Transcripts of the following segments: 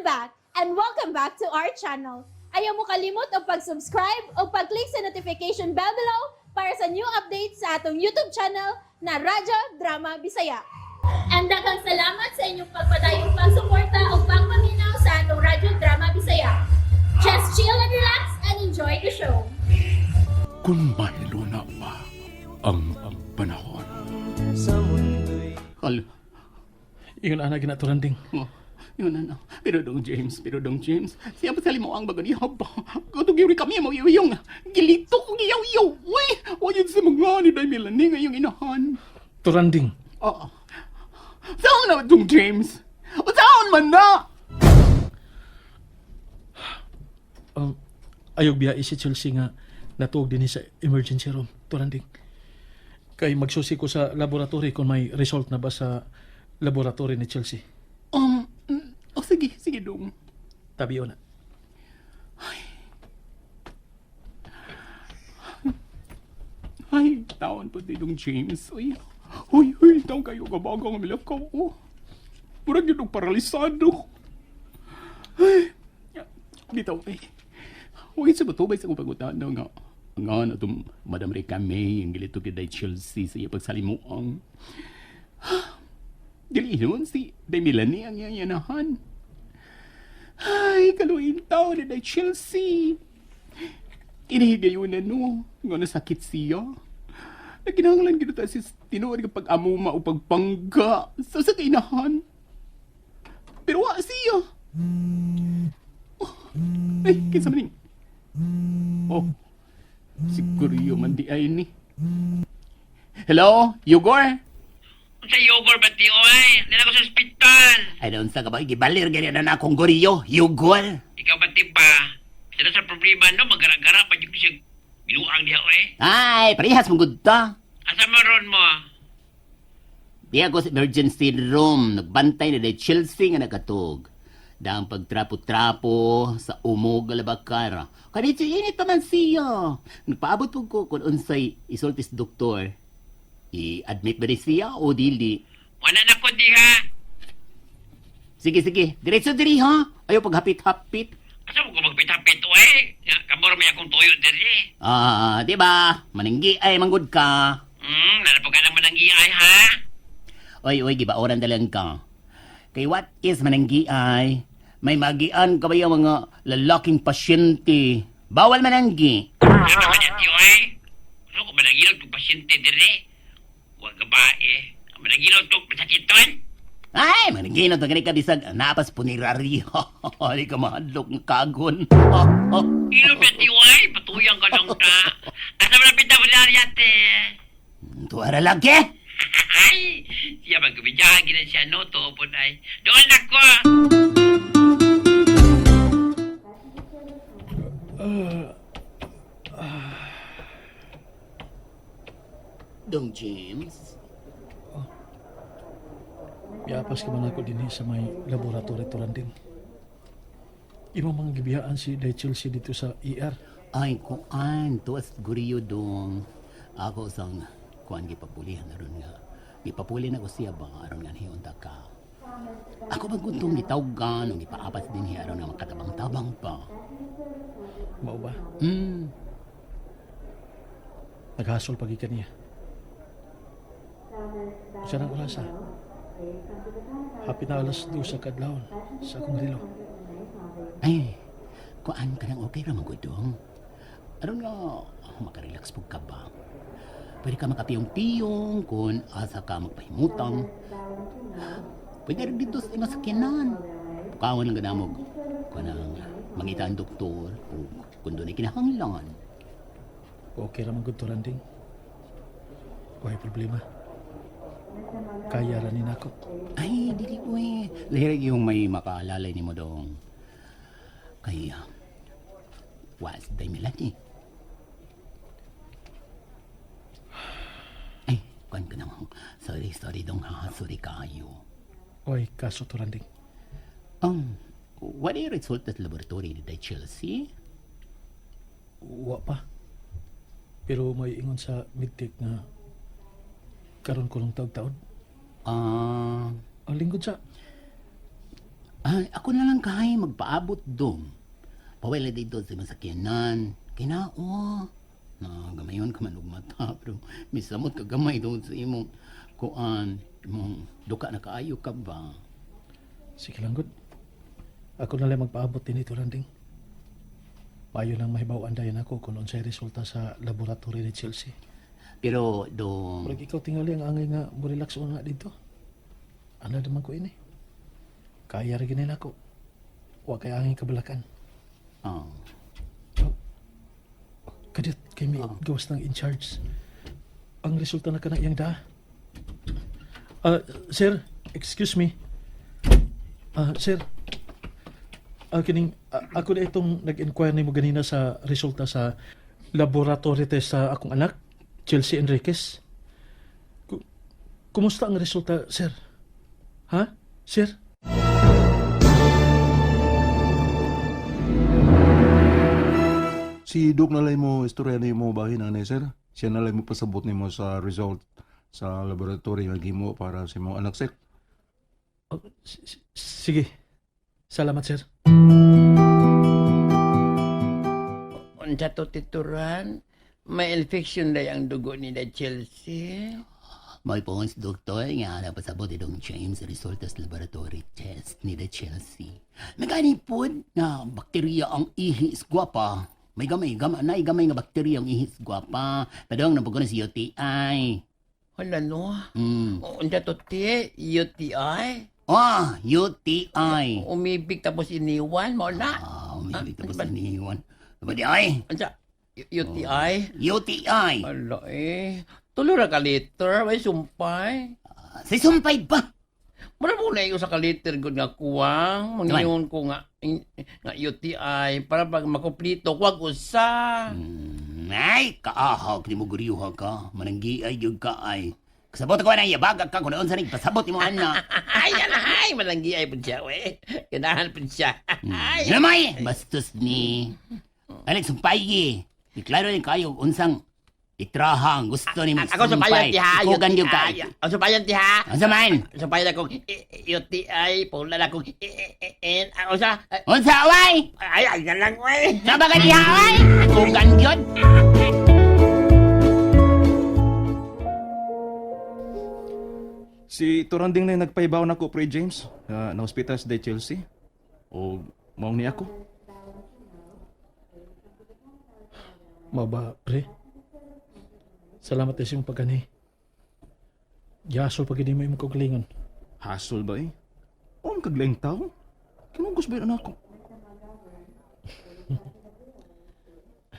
I'm back and welcome back to our channel. Ayaw mo kalimot og pag-subscribe o pag-click sa notification bell below para sa new updates sa atong YouTube channel na Radyo Drama Bisaya. And daghang salamat sa inyong pagpadayong pagsuporta o pagpaminaw sa atong Radyo Drama Bisaya. Just chill and relax and enjoy the show. Kung mahiluna pa ang panahon. Hal, Ingon ana gina, Turanding. Oh, yun na. Pero dong James, pero dong James, siya pa sa limo ang baga niya ba? Katong yuri kami mo yung gilito kong iyaw-iyaw. Uy, wag yun sa mga ni Day Melanie ngayong inahan. Turanding. Oo. Saan na dong James? Saan man na? Ayog biya si Chelsea nga natuog din sa emergency room, Turanding. Kay magsusi ko sa laboratory kung may result na ba sa laboratory ni Chelsea. Oh, sige, sige dong. Tabi na. Ay, taon po di dong James. Uy, uy, uy, taon kayo kabaga nga milakaw. Oh. Murag yun og paralisado. Ay, bitaw eh. Huwag sa batubay sa kong pagutan nga. Nga na itong Madam Rica May, ang gilito kay Day Chelsea sa iya pagsalimuang. Dili yun si Day Melanie ang iyang yanahan. Ay, kaluin tao ni Day Chelsea. Inihigayunan no, nga nasakit siya. Nagkinahanglan gid ta si tinuod nga pag-amuma o pagpangga sa kainahan. Pero wa siya. Oh, ay, kinsa man ning? Oh, siguro man di ay ni. Hello, Yugor? Sa yogurt ba ti oy? Nila ko sa ospital. Ay, doon sa kabay, gibalir ganyan na akong goriyo, Yugor. Ikaw ba ti ba? Sila sa problema no, magaragara pa jud siya binuang diha oy. Ay, parehas mong good ta. Asa man ron mo? Di ako sa emergency room. Nagbantay na day Chelsea nga nakatug. Dang pagtrapo-trapo sa umog alabakar. Kanito init pa man siya. Nagpaabot po ko kung unsay isultis doktor. I-admit ba ni siya o dili? Wala na ko diha. Sige, sige. Diretso diri ha. Ayaw paghapit-hapit. Asa mo ko magpitapit oy? Nga kamor may akong tuyo diri. Ah, di ba? Maninggi ay manggod ka. Nalapo ka lang mananggiay ha. Oy, oy, gibaoran dalang ka. Kay what is mananggi ay? May magian ka ba yung mga lalaking pasyente? Bawal mananggi. Ano ba niya ti oy? Ano ko manangilog tong pasyente diri? Wa gabae. Manangilog tong masakiton. Ay, mananggi na to ka bisag napas puneraryo. Ay ka mahadlok ng kagon. Ilo ba ti oy? Patuyang ka lang ta. Asa man ang pita te? Tuara lagi. Ay, siya magkabidyahan na siya, no? Tupon ay. Doon na ko! Dong James. Miapas ka man ako din sa may laboratory, Turanding. Imong mga gibiyaan si Day Chelsea dito sa ER. Ay, kuan, tuas guriyo dong. Ako sang kuan gipapulihan aron nga. Gipapuli na ko siya ba aron nga hiunta ka. Ako ba guntong gitawgan o gipaapas din hiya aron nga makatabang-tabang pa. Mao ba? Hmm. Naghasol pagi kaniya. Usa nang orasa? Hapit na 2:00 sa kadlawon sa akong relo. Ay, kuan ka nang okay ra man gudong. Aron nga makarelax pug ka ba? Pwede ka makapiyong-piyong kung asa ka magpahimutang. Pwede rin dito sa imasakinan. Pukawan lang ganamog. Kanang mangita ang doktor o kung doon ay kinahanglan. Okay ra man gud, Turanding. Way problema. Kaya ra ni nako. Ay, dili ko eh. Lahi yung may makaalalay ni mo dong. Kaya, was day Melanie. Ay, kuan ka naman. Sorry, sorry dong ha. Sorry kayo. Way kaso, Turanding. What ay result at laboratory ni Day Chelsea? Wa pa. Pero may ingon sa midtech nga karon ko lang taog-taon. Ah, Ang lingkod sa Ay, ako na lang kay magpaabot dong. Pawala dito sa masakyanan. Kinao. Na gamayon ka man og mata pero misamot ka gamay doon sa imong kuan, imong duka na kaayo ka ba? Sige lang, good. Ako na lang magpaabot din ito, Randing. Payo lang mahibaw-an dayon ako kung unsay resulta sa laboratory ni Chelsea. Pero dong, Murag ikaw tingali ang angay nga mo relax una dito. Ano naman ko ini? Kaya ra gini nako. Wa kay angay kabalakan. ah, Kadiyot kay mi gawas ng in charge. Ang resulta na kana iyang daa. Sir, excuse me. Sir. Kining ako na itong nag-inquire nimo ganina sa resulta sa laboratory test sa akong anak, Chelsea Enriquez. Kumusta ang resulta, sir? Ha? Sir? Si Doc nalay mo istorya ni mo bahin ani sir. Siya nalay mo pasabot nimo sa result sa laboratory nga gimo para sa imong anak sir. Oh, sige. Salamat, sir. Unsa to tituran? May infection day ang dugo ni da Chelsea. May pons doktor nga napasabot itong James sa resulta sa laboratory test ni the Chelsea. Nagani pod na bakterya ang ihi sa gwapa. May gamay, gamay, na gamay nga bakterya ang ihi sa gwapa. Padong napugo na si UTI. Hala no. Unsa to ti? UTI? Ah, UTI. Umibig tapos iniwan mo na. Ah, umibig tapos iniwan. Diba di ay? Unsa? UTI? UTI. Hala eh. Tulo ra ka liter, may sumpay. Ah, sa sumpay ba? Mura mo na sa ka liter gud nga kuwang. Mangingon ko nga nga UTI para pag makuplito wag usa. Ay, kaahag ni mo guriyuha ka. Mananggi ay yung ka ay. Kasabot ko na yabaga ka kung naunsa ning pasabot ni mo anak. Ay, ay, malanggi ay pud siya, we. Ganahan pud siya. Ay. Namay, bastos ni. Alex, sumpay. Iklaro ni kayo unsang itraha ang gusto ni mo Ako sumpayan ti ha, Ikugan yung ka. UTI. Ako sumpayan ti ha. Unsa man? Sumpayan akong UTI, pula na akong N. Ako sa Unsa way? ay ay na lang we. Saba ka diha way? Ikugan yun. Si Turanding na yung nagpahibaw na ko, Pre James, na hospital sa Chelsea. O maong ni ako. Maba, pre. Salamat sa imong pagani. Yasol pag mo imong kaugalingon. Hasol ba eh? O ang kaglaing tao? Kinugos ba yun anak ko?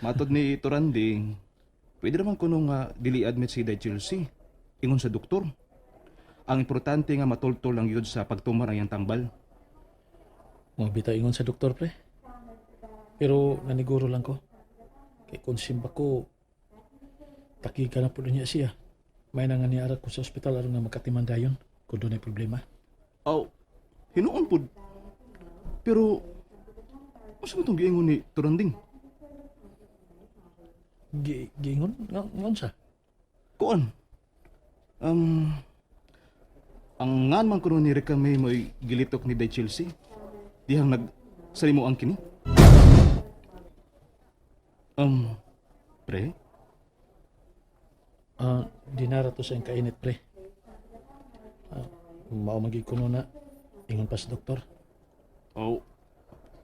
Matod ni Turanding, pwede naman kuno nga dili admit si Day Chelsea. Ingon sa doktor. Ang importante nga matultol lang yun sa pagtumar ang iyang tambal. Mga bitaw ingon sa doktor, pre. Pero naniguro lang ko. Kay kung simba ko, takiga na po niya siya. May na nga niara ko sa ospital aron nga makatiman dayon kung doon ay problema. Aw, hinuon pud. Pero, unsa man tong giingon ni Turanding? Giingon? Nga, nga unsa? Kuan. Ang ngan man kuno ni Rica May mo'y gilitok ni Day Chelsea. Dihang nag salimo ang kini. Pre, Dinara to sa iyang kainit, pre. Mao man gyud kuno na ingon pa sa doktor. Oh,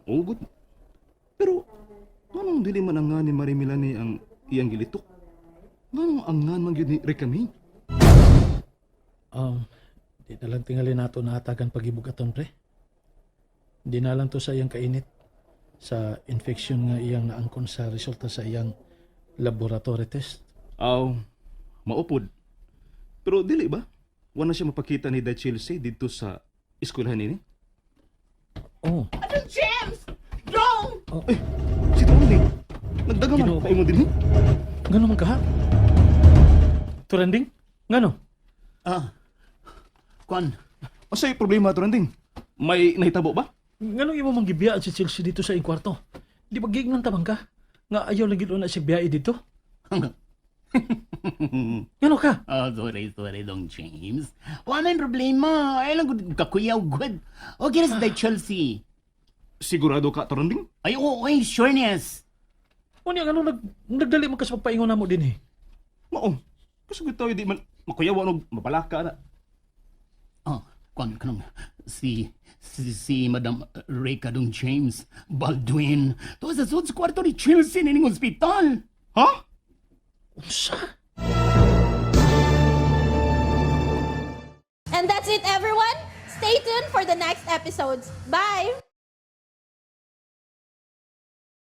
oh good. Pero nganong dili man ang ngan ni Marie Melanie ang iyang gilitok? Nganong ang ngan man gyud ni Rica May? Di na lang tingali nato nahatagan pagibugaton, pre. Di na lang to sa iyang kainit sa infection nga iyang naangkon sa resulta sa iyang laboratory test. Aw, maupod. Pero dili ba? Wala siya mapakita ni Day Chelsea didto sa eskwelahan nini? Oh, Ano James? Dong! Eh, si Tony. Nagdaga man Ginoo. pa imo dinhi. ngano man ka ha? Turanding? Ngano? Ah, kuan. Unsay problema Turanding? May nahitabo ba? Ngano imo mang gibiyaan si Chelsea dito sa iyang kwarto? Di ba gignan tamang ka? Nga ayaw lang gid na siya biyai dito? Ngano ka? Oh, sorry, sorry, Dong James. Wala may problema. Ay lang, gud kakuyaw, good. Okay na si Day Chelsea. Sigurado ka, Toranding? Ay, oo, ay, sureness. Unya ngano nagdali man ka sa pagpaingon namo din eh. Mao. Kasi gud tayo di man makuyaw og mapalaka na. Oh, kuan kanong si Madam Reka Dong James Baldwin. To sa sud sa kwarto ni Chelsea nining ospital. Ha? Unsa? And that's it, everyone. Stay tuned for the next episodes. Bye!